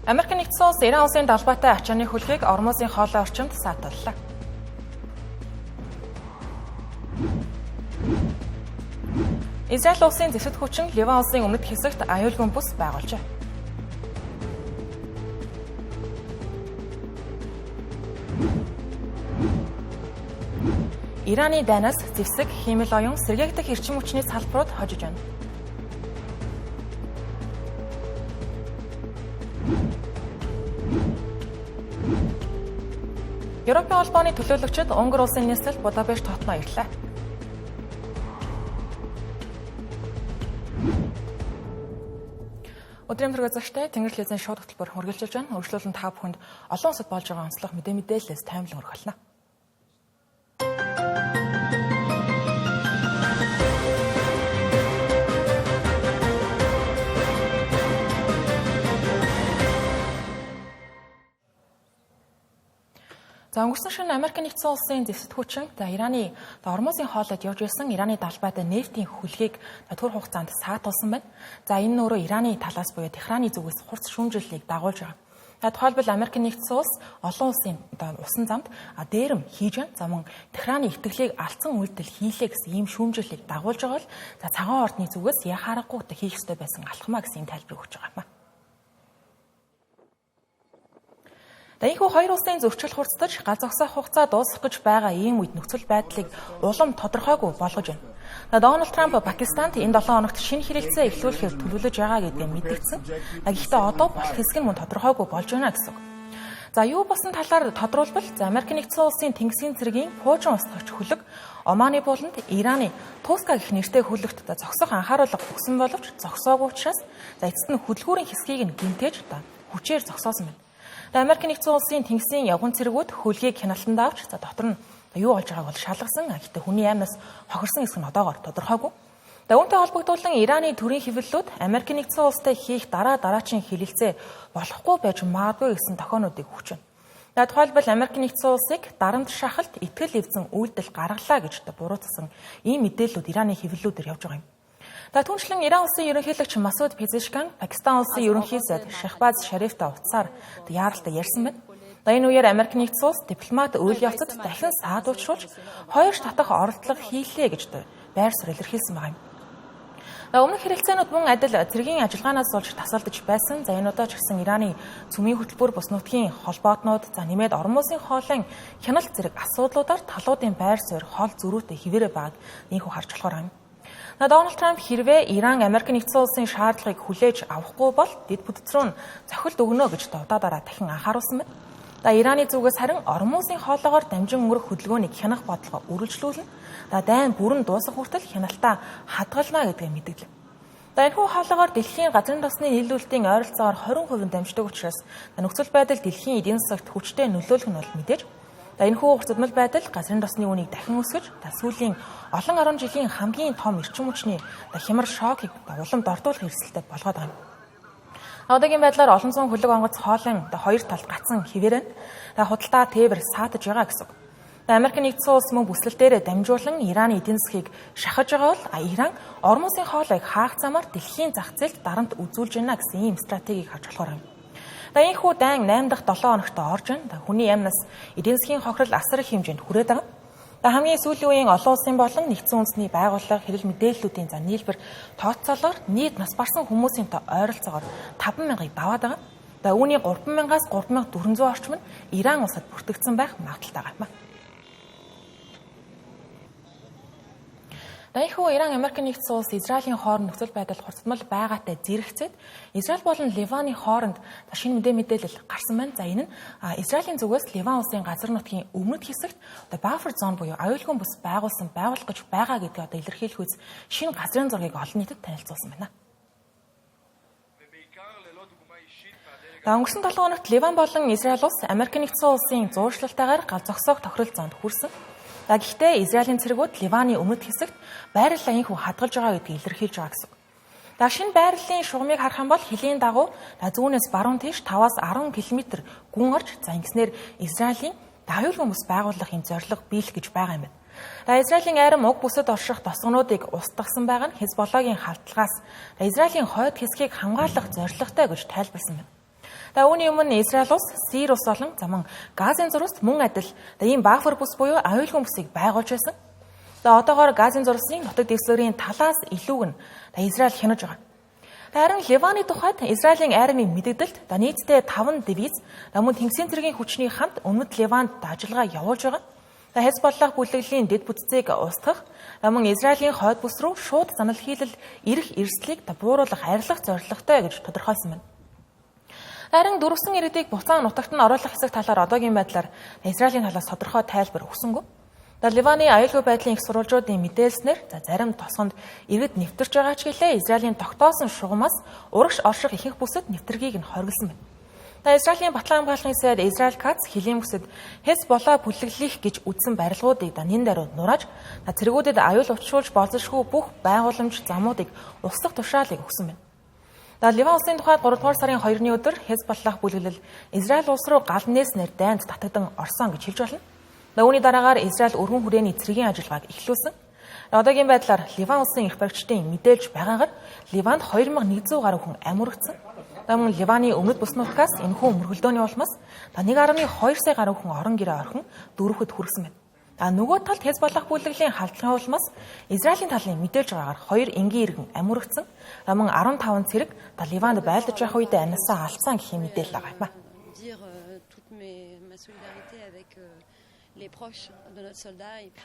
Америк нэгдсэн улс Иран улсын далбайтай ачааны хөлгийг Ормузын хоолой орчимд саатууллаа. Израиль улсын зэвсэт хүчин Ливан улсын өмнөд хэсэгт аюулгүй бүс байгуулжээ. Ираны дайнаас зэвсэг, хиймэл оюун, сэргээгдэх эрчим хүчний салбарууд хожиж байна. Европын холбооны төлөөлөгчид Унгар улсын нийслэл Будапешт хотноо ирлээ. Өдрийн мэндийг зочтой Тэнгэр телевизийн шууд хөтөлбөр үргэлжилж байна. Үргэлжлүүлэн та бүхэнд олон улсад болж байгаа онцлог мэдээлэлээс таймлан өргөх болно. За өнгөрсөн шөнө Америк нэгдсэн улсын зэвсэт хүчин за Ираны Ормузын хоолойд явж байсан Ираны далбайтай нефтийн хөлгийг түр хугацаанд саатуулсан байна. За энэ нь өөрөө Ираны талаас буюу Техраны зүгээс хурц шүүмжлэлийг дагуулж байгаа. За тухайлбал Америк нэгдсэн улс олон улсын усан замд дээрэм хийж байна. За мөн Техраны итгэлийг алдсан үйлдэл хийлээ гэсэн ийм шүүмжлэлийг дагуулж байгаа л за цагаан ордны зүгээс яхаарахгүй хийх ёстой байсан алхмаа гэсэн ийм тайлбарыг өгч байгаа юм а. Ийнхүү хоёр улсын зөрчил хурцдаж гал зогсоох хугацаа дуусах гэж байгаа ийм үед нөхцөл байдлыг улам тодорхойгүй болгож байна. Дональд Трамп Пакистанд энэ 7 хоногт шинэ хэрэгцээ эхлүүлэхээр төлөвлөж байгаа гэдгээ мэдгдсэн. Гэхдээ одоо болох хэсэг нь мөн тодорхойгүй болж байна гэсэн үг. За юу болсон талаар тодруулбал за Америк нэгдсэн улсын тэнгисийн цэргийн пуужин устгагч хөлөг Оманы буланд Ираны Туска гэх нэртэй хөлөгт зогсох анхааруулга өгсөн боловч зогсоогүй учраас за эцэст нь хөдөлгүүрийн хэсгийг нь гэмтээж хүчээр зогсоосон байна. Америк нэгдсэн улсын тэнгисийн явган цэргүүд хөлгийг хяналтанд авч за дотор нь юу болж байгааг бол шалгасан. Гэхдээ хүний амнаас хохирсон хэсэг нь одоогоор тодорхойгүй. За үүнтэй холбогдуулан Ираны төрийн хэвлэлүүд Америк нэгдсэн улстай хийх дараа дараачийн хэлэлцээ болохгүй байж магадгүй гэсэн тохионуудыг өгч байна. За тухайлбал Америк нэгдсэн улсыг дарамт шахалт итгэл эвзэн үйлдэл гаргалаа гэж буруутгасан ийм мэдээллүүд Ираны хэвлэлүүдээр явж байгаа юм. За түншлэн Иран улсын ерөнхийлөгч Масуд Пезешкан Пакистан улсын ерөнхий сайд Шахбаз Шарифтай утсаар яаралтай ярьсан байна. За энэ үеэр Америк нэгдсэн улс дипломат үйл явцад дахин саадуучруулж хоёр татах оролдлого хийлээ гэж байр суурь илэрхийлсэн байгаа юм. За өмнөх хэрэгцээнүүд мөн адил цэргийн ажиллагаанаас болж тасалдаж байсан. За энэ удаа ч гэсэн Ираны цөмийн хөтөлбөр бус нутгийн холбоотнууд за нэмээд Ормузын хоолын хяналт зэрэг асуудлуудаар талуудын байр суурь хол зөрүүтэй хэвээрээ байгааг ийхүү харж болохоор юм. Дональд Трамп хэрвээ Иран Америк нэгдсэн улсын шаардлагыг хүлээж авахгүй бол дэд бүтэц рүү зохилд өгнө гэж удаа дараа дахин анхааруулсан байна. За Ираны зүгээс харин Ормузын хоолоогоор дамжин өнгөрөх хөдөлгөөнийг хянах бодлогоо үргэлжлүүлнэ. За дайн бүрэн дуусах хүртэл хяналтаа хадгална гэдгээ мэдгэлээ. За энэхүү хоолоогоор дэлхийн газрын тосны нийлүүлэлтийн ойролцоогоор 20% дамждаг учраас нөхцөл байдал дэлхийн эдийн засагт хүчтэй нөлөөлөх нь бол мэдээж. За энэхүү хурцдмал байдал газрын тосны үнийг дахин өсгөж, сүүлийн олон 10 жилийн хамгийн том эрчим хүчний хямар шокийг улам дордуулах эрсдэлтэй болгоод байгаа юм. Одоогийн байдлаар олон зуун хөлөг онгоц хоолын хоёр талд гацсан хэвээр байна. Худалдаа тээвэр саатаж байгаа гэсэн үг. Америк нэгдсэн улс мөн бүслэл дээрээ дамжуулан Ираны эдийн засгийг шахаж байгаа бол Иран Ормузын хоолойг хаах замаар дэлхийн зах зээлд дарамт үзүүлж байна гэсэн ийм стратегийг харж болохоор юм. За энэхүү дайн 8 дахь 7 хоногт орж байна. Хүний амнаас эдийн засгийн хохирол асар их хэмжээнд хүрээд байгаа. За хамгийн сүүлийн үеийн олон улсын болон нэгдсэн үндэсний байгууллага хэрэл мэдээллүүдийн за нийлбэр тооцоолоор нийт нас барсан хүмүүсийн тоо ойролцоогоор 5,000-ыг даваад байгаа. За үүний 3,000-аас 3,400 орчим нь Иран улсад бүртгэгдсэн байх магадлалтай байгаа юм. Ийнхүү Иран Америк нэгдсэн улс Израилийн хооронд нөхцөл байдал хурцдмал байгаатай зэрэгцээд Израиль болон Ливаны хооронд шинэ мэдээлэл гарсан байна. За энэ нь Израилийн зүгээс Ливан улсын газар нутгийн өмнөд хэсэгт одоо buffer zone буюу аюулгүй бүс байгуулсан байгуулах гэж байгаа гэдгийг одоо илэрхийлэх үз шинэ газрын зургийг олон нийтэд танилцуулсан байна. За өнгөрсөн 7 хоногт Ливан болон Израиль улс Америк нэгдсэн улсын зуушлалтайгаар гал зогсоох тохиролцоонд хүрсэн. За гэхдээ Израилийн цэргүүд Ливаны өмнөд хэсэгт байрлалаа инхүү хадгалж байгаа гэдгийг илэрхийлж байгаа гэсэн. За шинэ байрлалын шугамыг харах юм бол хөлийн дагуу зүүнээс баруун тийш 5-аас 10 км гүн орж за ингэснээр Израилийн аюулгүй бүс байгуулах юм зорилго биелэх гэж байгаа юм байна. За Израилийн айрам уг бүсэд орших тосгонуудыг устгасан байгаа нь Хезболлогийн халдлагаас Израилийн хойд хэсгийг хамгаалах зорилготой гэж тайлбарласан байна. За үүний өмнө Израиль улс, Сири улс болон за мөн Газын зурваст мөн адил ийм бафер бүс буюу аюулгүй бүсийг байгуулж байсан. За одоогоор Газын зурвасын нутаг дэвсгэрийн талаас илүүг нь Израиль хянаж байгаа. Харин Ливаны тухайд Израилийн армийн мэдэгдэлд нийтдээ 5 дивиз мөн тэнгисийн цэргийн хүчний хамт өмнөд Ливанд ажиллагаа явуулж байгаа. Хезболлах бүлэглэлийн дэд бүтцийг устгах, мөн Израилийн хойд бүс рүү шууд занал хийлэл ирэх эрсдлийг бууруулах арилгах зорилготой гэж тодорхойлсон байна. Харин дөрвсөн иргэдийг буцаан нутагт нь оруулах хэсэг талаар одоогийн байдлаар Израилийн талаас тодорхой тайлбар өгсөнгүй. Ливаны аюулгүй байдлын их сурвалжуудын мэдээлснээр зарим тосгонд иргэд нэвтэрч байгаа ч гэлээ Израилийн тогтоосон шугамаас урагш орших ихэнх бүсэд нэвтргийг нь хориглосон байна. За Израилийн Батлан хамгааллын сайд Израиль Кац хилийн бүсэд Хезболла бүлэглэх гэж үзсэн барилгуудыг нэн даруй нурааж цэргүүдэд аюул учруулж болзошгүй бүх байгууламж замуудыг устгах тушаалыг өгсөн байна. За Ливан улсын тухайд 3 дугаар сарын 2-ны өдөр Хезболлах бүлэглэл Израиль улс руу гал нээснээр дайнд татагдан орсон гэж хэлж болно. Үүний дараагаар Израиль өргөн хүрээний цэргийн ажиллагааг эхлүүлсэн. Одоогийн байдлаар Ливан улсын эрх баригчдын мэдээлж байгаагаар Ливанд 2100 гаруй хүн амь өргөцсөн. Мөн Ливаны өмнөд бүс нутгаас энэхүү мөргөлдөөний улмаас 1.2 сая гаруй хүн орон гэрээ орхин дөрвөхөд хүрсэн байна. Нөгөө талд Хезболлах бүлэглэлийн халдлагын улмаас Израилийн талын мэдээлж байгаагаар 2 энгийн иргэн амь өргөцсөн. Мөн 15 цэрэг Ливанд байлдаж явах үед амьсаа алдсан гэх юм мэдээлэл байгаа юм а. Les proches de notre soldat et puis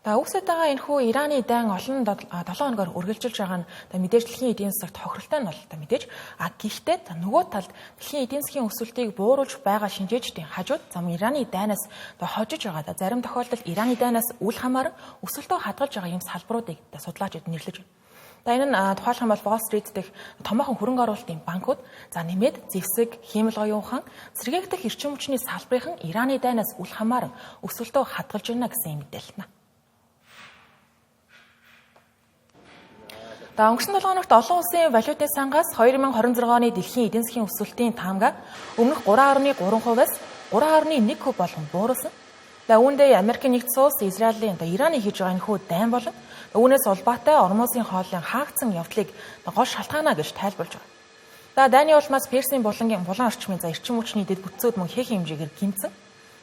За үүсэт байгаа энэхүү Ираны дайн олон 7 хоногоор үргэлжилж байгаа нь мэдээж дэлхийн эдийн засагт хохиролтой нь бол мэдээж. А гэхдээ нөгөө талд дэлхийн эдийн засгийн өсөлтийг бууруулж байгаа шинжээчдийн хажууд за мөн Ираны дайнаас хожиж байгаа зарим тохиолдолд Ираны дайнаас үл хамааран өсөлтөө хадгалж байгаа юм салбаруудыг судлаачид нэрлэж байна. За энэ нь тухайлах юм бол Wall Street дэх томоохон хөрөнгө оруулалтын банкуд за нэмээд зэвсэг, хиймэл оюун ухаан, сэргээгдэх эрчим хүчний салбарын Ираны дайнаас үл хамааран өсөлтөө хадгалж байна гэсэн юм мэдээлэл байна. За өнгөрсөн 7 хоногт олон улсын валютын сангаас 2026 оны дэлхийн эдийн засгийн өсөлтийн таамгаа өмнөх 3.3%-аас 3.1% болгон бууруулсан. За үүндээ Америкийн нэгдсэн улс, Израилийн Ираны хийж байгаа энэхүү дайн болон үүнээс улбаатай Ормузын хоолын хаагдсан явдлыг гол шалтгаанаа гэж тайлбарлаж байгаа. За дайны улмаас Персийн булангийн булан орчмын за эрчим хүчний дэд бүтцүүд мөн хэхэн хэмжээгээр гэмтсэн.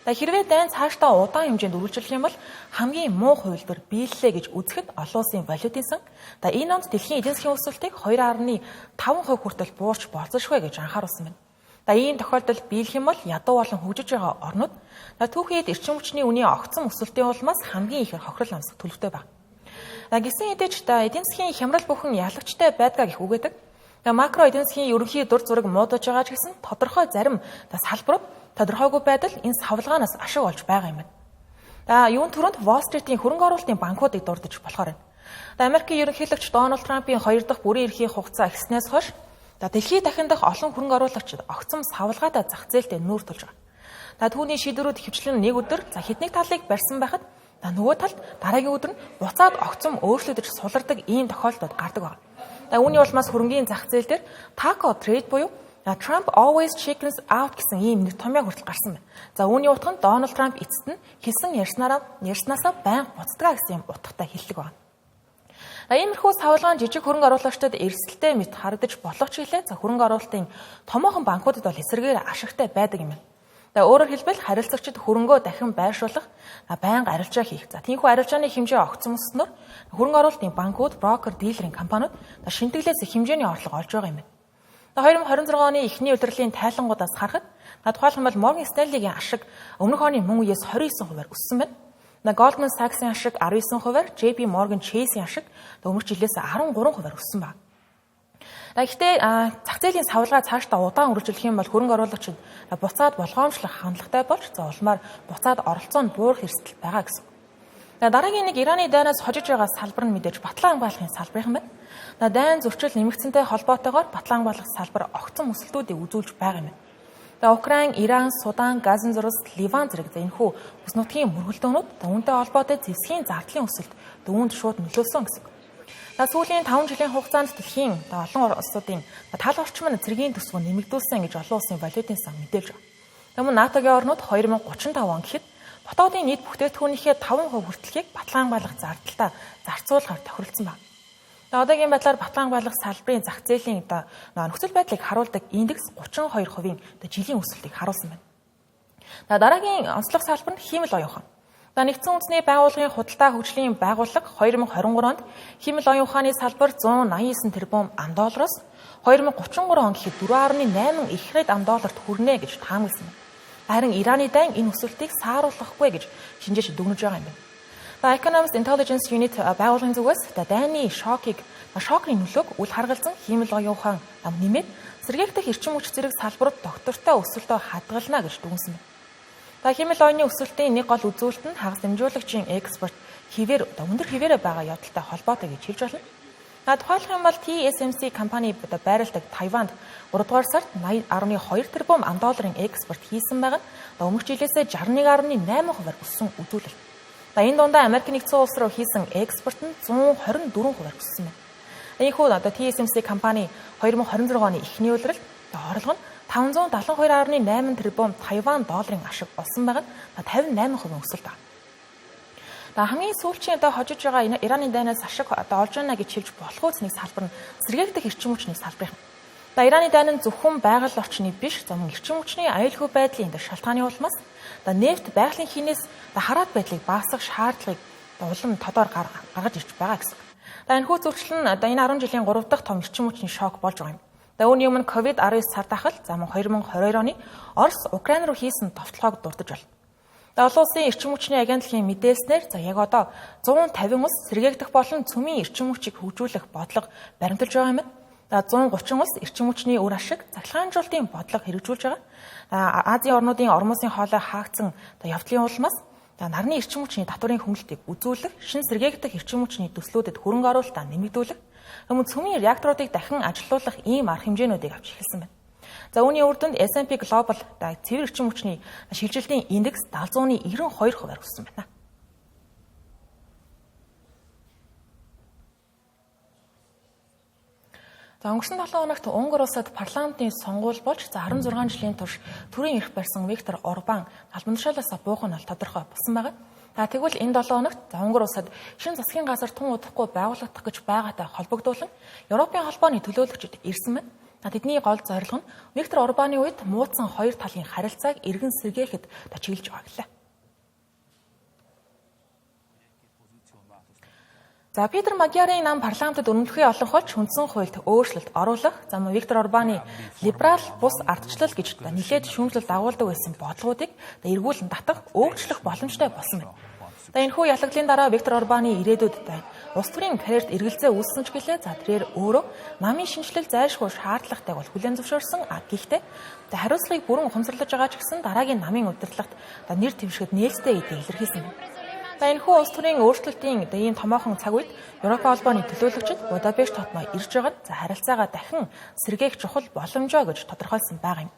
За хэрвээ дайн цаашдаа удаан хэмжээнд үргэлжлэх юм бол хамгийн муу хувилбар биеллээ гэж үзэхэд олон улсын валютын сан за энэ онд дэлхийн эдийн засгийн өсөлтийг 2.5% хүртэл буурч болзошгүй гэж анхааруулсан байна. За ийм тохиолдолд биелэх юм бол ядуу болон хөгжиж байгаа орнууд за түүхийд эрчим хүчний үнийн огцом өсөлтийн улмаас хамгийн ихээр хохирол амсах төлөвтэй байна. За гисэн хэдий ч эдийн засгийн хямрал бүхэн ялагчтай байдгаа гэх үг байдаг. За макро эдийн засгийн ерөнхий дур зураг муудаж байгаа ч гэсэн тодорхой зарим салбарууд тодорхойгүй байдал энэ савлгаанаас ашиг олж байгаа юм байна. За юун түрүүнд Wall Street-ийн хөрөнгө оруулалтын банкуудыг дурдж болохоор байна. За Америкийн ерөнхийлөгч Дональд Трампын хоёр дахь бүрийн эрхийн хугацаа эхэлснээс хойш за дэлхийд дахин дах олон хөрөнгө оруулагчид огцом савлгаатай зах зээлдээ нүүр тулж байгаа. За түүний шийдвэрүүд ихэвчлэн нэг өдөр за хэдний талыг барьсан байхад за нөгөө талд дараагийн өдөр нь буцаад огцом өөрчлөгдөж сулардаг ийм тохиолдлууд гардаг байна. За үүний улмаас хөрөнгийн зах зээл дээр taco trade буюу Trump always chickens out гэсэн ийм нэр томьёо хүртэл гарсан байна. За үүний утга нь Дональд Трамп эцэст нь хэлсэн ярьснаасаа байнга буцдгаа гэсэн юм утгатай хэллэг байна. За иймэрхүү савлгаан жижиг хөрөнгө оруулагчдад эрсдэлтэй мэт харагдаж болох ч гэлээ за хөрөнгө оруулалтын томоохон банкудад бол эсрэгээр ашигтай байдаг юм байна. За өөрөөр хэлбэл харилцагчид хөрөнгөө дахин байршуулах, байнга арилжаа хийх. За тиймэрхүү арилжааны хэмжээ огцом өсснөөр хөрөнгө оруулалтын банкуд, брокер, дилерийн компаниуд шинэтгэлээс их хэмжээний орлого олж байгаа юм байна. 2026 оны эхний улирлын тайлангуудаас харахад тухайлах юм бол Morgan Stanley-гийн ашиг өмнөх оны мөн үеэс 29%-аар өссөн байна. Goldman Sachs-ийн ашиг 19%-аар, JP Morgan Chase-ийн ашиг өмнөх жилээс 13%-аар өссөн байна. Гэхдээ зах зээлийн савлгаа цаашдаа удаан үргэлжлэх юм бол хөрөнгө оруулагчид буцаад болгоомжлох хандлагатай болж за улмаар буцаад оролцоо нь буурах эрсдэл байгаа гэсэн. Дараагийн нэг Ираны дайнаас хожиж байгаа салбар нь мэдээж батлан хамгаалахын салбарын байна. Дайн зөрчил нэмэгдсэнтэй холбоотойгоор батлан хамгаалах салбар огцом өсөлтүүдийг үзүүлж байгаа юм байна. Украин, Иран, Судан, Газын зурвас, Ливан зэрэг энэхүү бүс нутгийн мөргөлдөөнүүд үүнтэй холбоотой зэвсгийн зардлын өсөлт үүнд шууд нөлөөлсөн гэсэн. Сүүлийн 5 жилийн хугацаанд дэлхийн олон улсуудын тал орчим нь цэргийн төсвөө нэмэгдүүлсэн гэж олон улсын валютын сан мэдээлж байна. Мөн НАТО-гийн орнууд 2035 он гэхэд дотоодын нийт бүтээгдэхүүнийхээ 5% хүртэлхийг батлан хамгаалах зардалтай зарцуулахаар тохиролцсон байна. Одоогийн байдлаар батлан агуулах салбарын зах зээлийн одоо нөхцөл байдлыг харуулдаг индекс 32%-ийн жилийн өсөлтийг харуулсан байна. Дараагийн онцлог салбар нь хиймэл оюун ухаан. Нэгдсэн үндэсний байгууллагын худалдаа хөгжлийн байгууллага 2023 онд хиймэл оюун ухааны салбар 189 тэрбум ам доллароос 2033 он гэхэд 4.8 их ам долларт хүрнэ гэж таамагласан. Харин Ираны дайн энэ өсөлтийг сааруулахгүй гэж шинжээч дүгнэж байгаа юм байна. Economist Intelligence Unit байгууллагын зүгээс дайны шокны нөлөөг үл харгалзан хиймэл оюун ухаан нэмээд сэргээгдэх эрчим хүч зэрэг салбарууд доктортой өсөлтөө хадгална гэж дүгнсэн байна. Хиймэл оюуны өсөлтийн нэг гол үзүүлэлт нь хагас дэмжүүлэгчийн экспорт хэвээр өндөр хэвээрээ байгаа явдалтай холбоотой гэж хэлж болно. Тухайлах юм бол TSMC компани байрладаг Тайванд 3 дугаар сард 80.2 тэрбум ам долларын экспорт хийсэн байгаа нь өмнөх жилээсээ 61.8% өссөн үзүүлэлт. Энэ дундаа Америк нэгдсэн улс руу хийсэн экспорт нь 124% өссөн байна. Ийхүү TSMC компани 2026 оны эхний улиралд орлого нь 572.8 тэрбум Тайван долларын ашиг олсон байгаа нь 58% өсөлт байна. Хамгийн сүүлчийн хожиж байгаа Ираны дайнаас ашиг олж байна гэж хэлж болох үс нэг салбар нь сэргээгдэх эрчим хүчний салбар юм. Ираны дайн нь зөвхөн байгаль орчны биш, мөн эрчим хүчний аюулгүй байдлын шалтгааны улмаас нефть байгалийн хинээс хараат байдлыг багасгах шаардлагыг улам тодор гаргаж ирж байгаа гэсэн. Энэхүү зөрчил нь энэ 10 жилийн 3 дахь том эрчим хүчний шок болж байгаа юм. Үүний өмнө COVID-19 сар дахал, мөн 2022 оны Орос Украин руу хийсэн товтлогоог дурдж байна. Олон улсын эрчим хүчний агентлагийн мэдээлснээр яг одоо 150 улс сэргээгдэх болон цөмийн эрчим хүчийг хөгжүүлэх бодлого баримталж байгаа юм байна. 130 улс эрчим хүчний үр ашиг цахилгаанжуулалтын бодлого хэрэгжүүлж байгаа. Азийн орнуудын Ормузын хоолой хаагдсан явдлын улмаас нарны эрчим хүчний татварын хөнгөлтийг үзүүлэх, шинэ сэргээгдэх эрчим хүчний төслүүдэд хөрөнгө оруулалтаа нэмэгдүүлэх, мөн цөмийн реакторуудыг дахин ажилуулах ийм арга хэмжээнүүдийг авч эхэлсэн байна. Үүний үр дүнд S&P Global цэвэр эрчим хүчний шилжилтийн индекс 792% өссөн байна. Өнгөрсөн 7 хоногт Унгар улсад парламентын сонгуул болж 16 жилийн турш төрийн эрх барьсан Виктор Орбан албан тушаалаас буух нь тодорхой болсон байгаа. Тэгвэл энэ 7 хоногт Унгар улсад шинэ засгийн газар тун удахгүй байгуулагдах гэж байгаатай холбогдуулан Европын холбооны төлөөлөгчид ирсэн байна. Тэдний гол зорилго нь Виктор Орбаны үед муудсан хоёр талын харилцааг эргэн сэргээхэд чиглэж байгаа гэлээ. Питер Магьярын нам парламентод үнэмлэхүй олонхолж үндсэн хуульд өөрчлөлт оруулах, мөн Виктор Орбаны либерал бус ардчлал гэж нэлээд шүүмжлэл дагуулдаг байсан бодлогоодыг эргүүлэн татах, өөрчлөх боломжтой болсон байна. Энэхүү ялагдлын дараа Виктор Орбаны ирээдүйд улс төрийн карьерт эргэлзээ үүссэн ч гэлээ. Тэрээр өөрөө намын шинэчлэл зайлшгүй шаардлагатайг бол хүлээн зөвшөөрсөн. Гэхдээ хариуцлагыг бүрэн ухамсарлаж байгаа ч гэсэн дараагийн намын удирдлагт нэр дэвшихэд нээлттэй гэдгийг илэрхийлсэн байна. Энэхүү улс төрийн өөрчлөлтийн ийм томоохон цаг үед Европын холбооны төлөөлөгчид Будапешт хотноо ирж байгаа нь харилцаагаа дахин сэргээх чухал боломжоо гэж тодорхойлсон байгаа юм.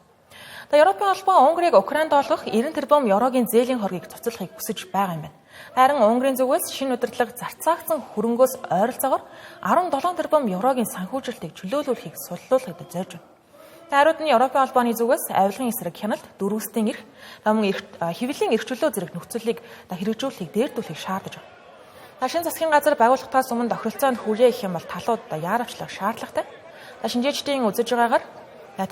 Европын холбоо Унгарыг Украинд олгох 90 тэрбум еврогийн зээлийн хоргийг цуцлахыг хүсэж байгаа юм байна. Харин Унгарын зүгээс шинэ удирдлага зарцаагдсан хөрөнгөөс ойролцоогоор 17 тэрбум еврогийн санхүүжилтийг чөлөөлүүлэхийг судлуулахыг зорж байна. Хариуд нь Европын холбооны зүгээс авилгын эсрэг хяналт, дөрвөстийн эрх, мөн хэвлэлийн эрх чөлөө зэрэг нөхцөлийг хэрэгжүүлэхийг дээрдүүлэхийг шаардаж байна. Шинэ засгийн газар байгуулагдахаас өмнө тохиролцоонд хүрье гэх юм бол талууд яаравчлах шаардлагатай. Шинжээчдийн үзэж байгаагаар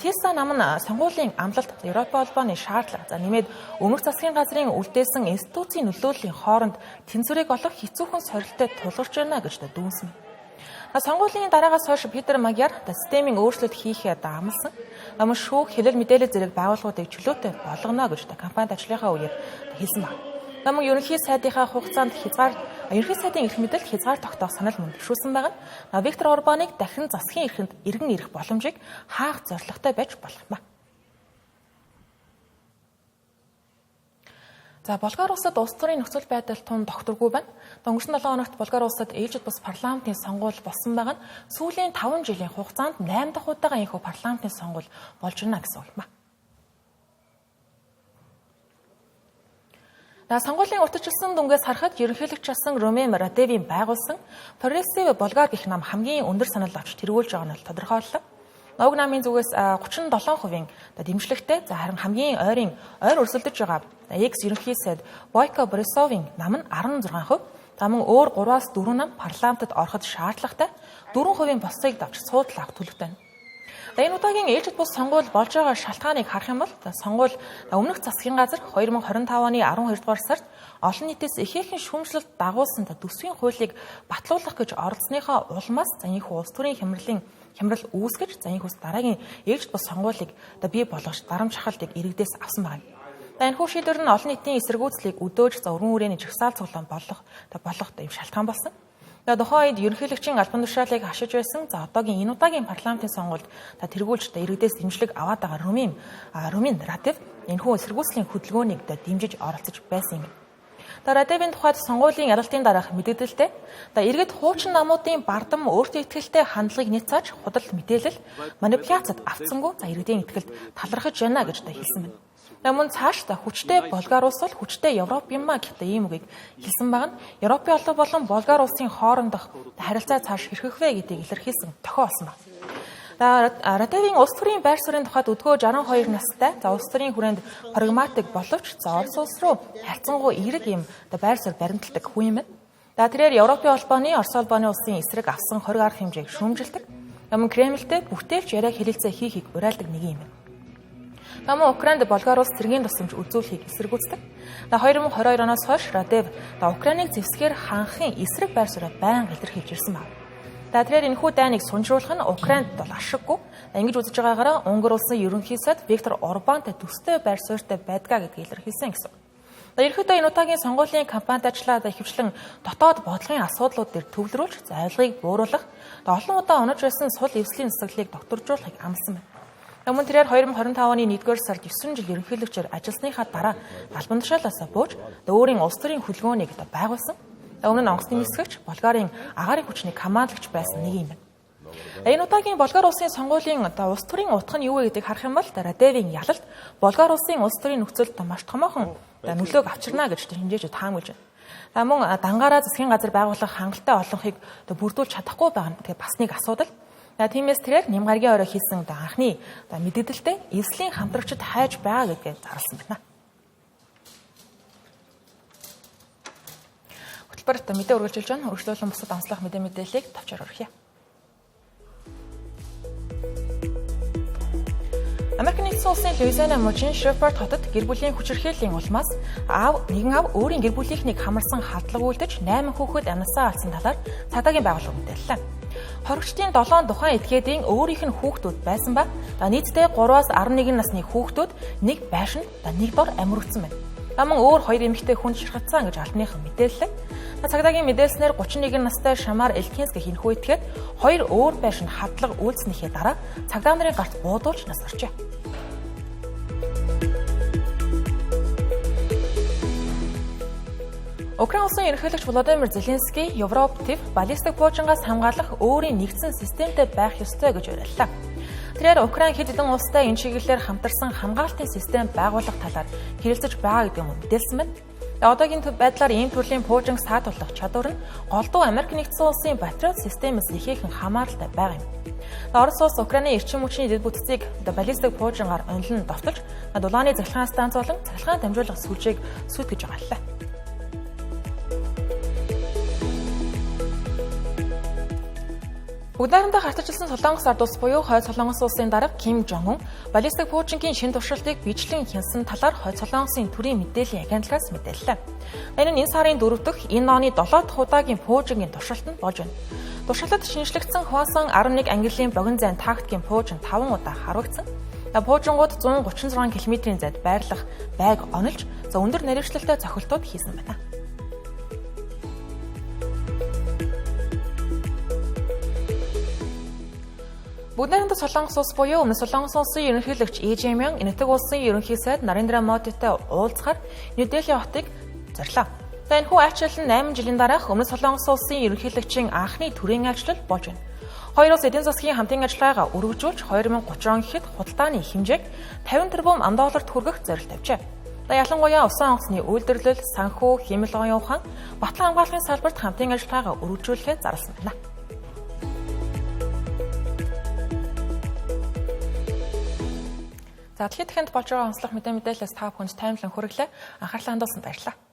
Тиса нам нь сонгуулийн амлалт, Европын холбооны шаардлага, нэмээд өмнөх засгийн газрын үлдээсэн институцийн нөлөөллийн хооронд тэнцвэрийг олох хэцүүхэн сорилттой тулгарч байна гэж дүгнсэн. Сонгуулийн дараагаас хойш Питер Магьяр системийн өөрчлөлт хийхэд амласан. Мөн шүүх, хэлэл мэдээлэл зэрэг байгууллагуудыг чөлөөтэй болгоно гэж компанид ажлынхаа үеэр хэлсэн байна. Мөн ерөнхий сайдынхаа хугацаанд ерөнхий сайдын эрх мэдэлд хязгаар тогтоох санал мөн дэвшүүлсэн байгаа нь Виктор Орбаныг дахин засгийн эрхэнд эргэн ирэх боломжийг хаах зорилготой байж болох юм. Болгар улсад улс төрийн нөхцөл байдал тун докторгүй байна. Өнгөрсөн 7 хоногт Болгар улсад ээлжид бус парламентын сонгуул болсон байгаа нь сүүлийн 5 жилийн хугацаанд 8 дахь удаага энэхүү парламентын сонгуул болж байна гэсэн үг юм. Сонгуулийн уртчлсан дүнгээс харахад ерөнхийлөгч асан Румен Радевийн байгуулсан Прогрессив Болгар гэх нам хамгийн өндөр санал авч тэргүүлж байгаа нь тодорхойллоо. Уг намын зүгээс 37% дэмжлэгтэй, харин хамгийн ойрын ойр өрсөлдөж байгаа экс ерөнхий сайд Бойко Борисовын нам нь 16%, мөн өөр 3-аас 4 нам парламентод ороход шаардлагатай 4% босцыг давж суудлаа авах төлөвтэй байна. Энэ удаагийн ээлжит бус сонгуул болж байгаа шалтгааныг харах юм бол сонгуул өмнөх засгийн газар 2025 оны 12 дугаар сард олон нийтээс ихээхэн шүүмжлэлт дагуулсан төсвийн хуулийг батлуулах гэж оролцсныхаа улмаас энэхүү улс төрийн хямрал үүсгэж энэхүү дараагийн ээлжит бус сонгуулийг бий болгож дарамт шахалтыг иргэдээс авсан байна. Энэхүү шийдвэр нь олон нийтийн эсэргүүцлийг өдөөж өргөн хүрээний жагсаал цуглаан болох юм шалтгаан болсон. Тухайн үед ерөнхийлөгчийн албан тушаалыг хашиж байсан. За одоогийн энэ удаагийн парламентын сонгуульд тэргүүлж иргэдээс дэмжлэг аваад байгаа Румын Радев энэхүү эсэргүүцлийн хөдөлгөөнийг дэмжиж оролцож байсан юм. Радевийн тухайд сонгуулийн ялалтын дараах мэдээлэлтэй иргэд хуучин намуудын бардам өөртөө итгэлтэй хандлагыг нийцааж худал мэдээлэл манипуляцид автсангүй иргэдийн итгэлд талархаж байна гэж хэлсэн байна. Мөн цааш хүчтэй Болгар улс бол хүчтэй Европ юм а гэхдээ ийм үгийг хэлсэн байгаа нь Европын олон болон Болгар улсын хоорондох харилцаа цааш хэрхэх вэ гэдгийг илэрхийлсэн тохио болсон байна. Радевийн улс төрийн байр суурийн тухайд өдгөө 62 настай улс төрийн хүрээнд прагматик боловч Орос улс руу харьцангуй эерэг ийм байр суурь баримталдаг хүн юм байна. Тэрээр Европын холбооны Орос холбооны улсын эсрэг авсан хориг арга хэмжээг шүүмжилдэг. Мөн Кремльтэй бүтээлч яриа хэлэлцээ хийхийг уриалдаг нэг юм байна. Мөн Украинд Болгар улс цэргийн тусламж үзүүлэхийг эсэргүүцдэг. 2022 оноос хойш Радев Украиныг зэвсгээр хангахын эсрэг байр сууриа байнга илэрхийлж ирсэн байна. Тэрээр энэхүү дайныг сунжруулах нь Украинд бол ашиггүй. Ингэж үзэж байгаагаараа Унгар улсын ерөнхий сайд Виктор Орбантай төстэй байр суурьтай байдгаа гэдгийг илэрхийлсэн гэсэн. Ерөнхийдөө энэ удаагийн сонгуулийн кампанит ажлаа ихэвчлэн дотоод бодлогын асуудлууд дээр төвлөрүүлж авилгыг бууруулах, олон удаа онож байсан сул эвслийн засаглалыг докторжуулахыг амласан байна. Мөн тэрээр 2025 оны 1-р сард 9 жил ерөнхийлөгчөөр ажилласныхаа дараа албан тушаалаас бууж өөрийн улс төрийн хөдөлгөөнийг байгуулсан. Өмнө нь онгоцны нисгэгч, Болгарын агаарын хүчний командлагч байсан нэг юм байна. Энэ удаагийн Болгар улсын сонгуулийн улс төрийн утга нь юу вэ гэдгийг харах юм бол Радевийн ялалт Болгар улсын улс төрийн нөхцөлд маш томоохон нөлөөг авчирна гэж хэмжээж таамаглаж байна. Мөн дангаараа засгийн газар байгуулах хангалттай олонхыг бүрдүүлж чадахгүй байгаа нь тэгээ бас нэг асуудал. Тиймээс тэрээр Нямгаргийн орой хийсэн анхны мэдээлэлтэй эвслийн хамтрагчид хайж байгаа гэдгээ зарласан байна. Хөтөлбөрт мэдээ үргэлжилж байна. Үргэлжлүүлэн бусад онцлог мэдээллийг товчоор өргөе. Америк нэгдсэн улсын Луизиана мужийн Шревпорт хотод гэр бүлийн хүчирхийллийн улмаас нэгэн аав өөрийн гэр бүлийнхнийг хамарсан халдлага үлдэж 8 хүүхэд амнасаа алдсан талаар цагдаагийн байгууллага мэдээллээ. Хорогчдын 7 тухайн этгээдийн өөрийнх нь хүүхдүүд байсан ба нийтдээ 3-аас 11 насны хүүхдүүд нэг байшинд нэг дор амиргдсан байна. Мөн өөр хоёр эмэгтэй хүнд ширхэгдсэн гэж албаныхан мэдээллээ. Цагдаагийн мэдээлснээр 31 настай Шамар Элкинс гэх энэхүү этгээд хоёр өөр байшинд хадлага үйлдснийхээ дараа цагдаа нарын гарт буудуулж нас оржээ. Украин улсын ерөнхийлөгч Володимир Зеленский Европ төв баллистик пуужингаас хамгаалах өөрийн нэгдсэн системтэй байх ёстой гэж уриаллаа. Тэрээр Украин хэд хэдэн улстай энэ чиглэлээр хамтарсан хамгаалтын систем байгуулах талаар хэрэлцэж байгаа гэдэг нь мэдээлсэн байна. Одоогийн байдлаар ийм төрлийн пуужинг саатуулах чадвар нь голдуу Америк нэгдсэн улсын Патриот системээс ихээхэн хамааралтай байгаа юм. Орос улс Украины эрчим хүчний дэд бүтцийг баллистик пуужингаар онилон довтолж дулааны цахилгаан станц болон цахилгаан дамжуулах сүлжээг сүйтгэж байгаа лээ. Бүгд найрамдах ардчилсан Солонгос ард улс буюу Хойд Солонгос улсын дарга Ким Жон Ун баллистик пуужингийн шинэ туршилтыг бичлэн хянсан талаар Хойд Солонгосын төрийн мэдээллийн агентлагаас мэдээллээ. Энэ нь энэ сарын 4 дахь энэ оны 7 дахь удаагийн пуужингийн туршилт нь болж байна. Туршилтад шинэчлэгдсэн Хвасон 11 ангиллын богино зайн тактикийн пуужин 5 удаа харвагдсан. Пуужингууд 136 км-ийн зайд байрлах байг онилж өндөр наривчлалтай цохилтууд хийсэн байна. Бүгд найрамдах Солонгос улс буюу Өмнөд Солонгос улсын ерөнхийлөгч И Жэ Мён Энэтхэг улсын ерөнхий сайд Нарендра Модитай уулзахаар Нью-Дели хотыг зорилоо. За энэхүү айлчлал нь 8 жилийн дараах Өмнөд Солонгос улсын ерөнхийлөгчийн анхны төрийн айлчлал болж байна. Хоёр улс эдийн засгийн хамтын ажиллагаагаа өргөжүүлж 2030 он гэхэд худалдааны хэмжээг 50 тэрбум долларт хүргэх зорилт тавьжээ. За ялангуяа усан онгоцны үйлдвэрлэл, санхүү, хиймэл оюун ухаан, батлан хамгаалахын салбарт хамтын ажиллагаагаа өргөжүүлэхээ зарласан байна. За дэлхийд дахинд болж байгаа онцлог мэдээлэлээс та бүхэнд таймлан хүргэлээ. Анхаарлаа хандуулсанд баярлалаа.